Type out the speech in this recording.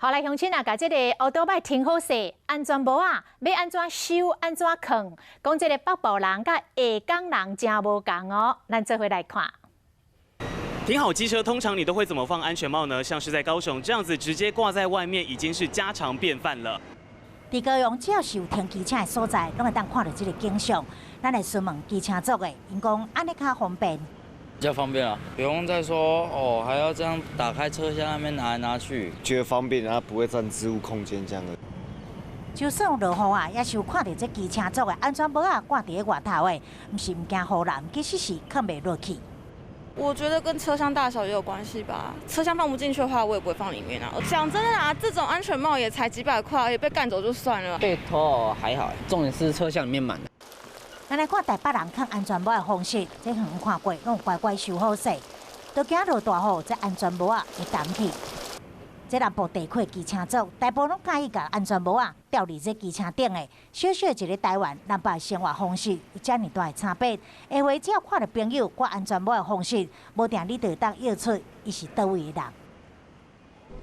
好來，鄉親啊，共這个烏多擺停好勢，安全帽仔，欲按怎收，按怎囥？講這个北部人佮下港人誠無仝哦，咱做伙來看。停好機車，通常你都會怎麼放安全帽呢？像是在高雄這樣子直接掛在外面，已經是家常便飯了。佇高雄，只要是有停機車的所在，攏會當看著這个景象。咱來詢問機車族的，𪜶講按呢較方便。比較方便啊，不用再說哦，還要這樣打開車廂那邊拿來拿去，覺得方便，然後不會佔置物空間這樣的。就算有落雨啊，也是有看著這機車族的安全帽仔掛佇咧外頭的，毋是毋驚雨淋，其實是囥袂落去。我覺得跟車廂大小也有關係吧，車廂放不進去的話，我也不會放裡面啊。講真的啊，這種安全帽也才幾百塊，也被幹走就算了。被偷還好，重點是車廂裡面滿。咱來看台北人囥安全帽的方式，這遠遠看過，攏乖乖收好勢，都驚落大雨，這安全帽仔會澹去。這南部地區機車族，大部分攏佮意共安全帽仔吊佇這機車頂的。小小一个台灣，南北生活方式有遮爾大的差別。下回只要看著朋友掛安全帽的方式，無定你就會當臆出伊是佗位的人。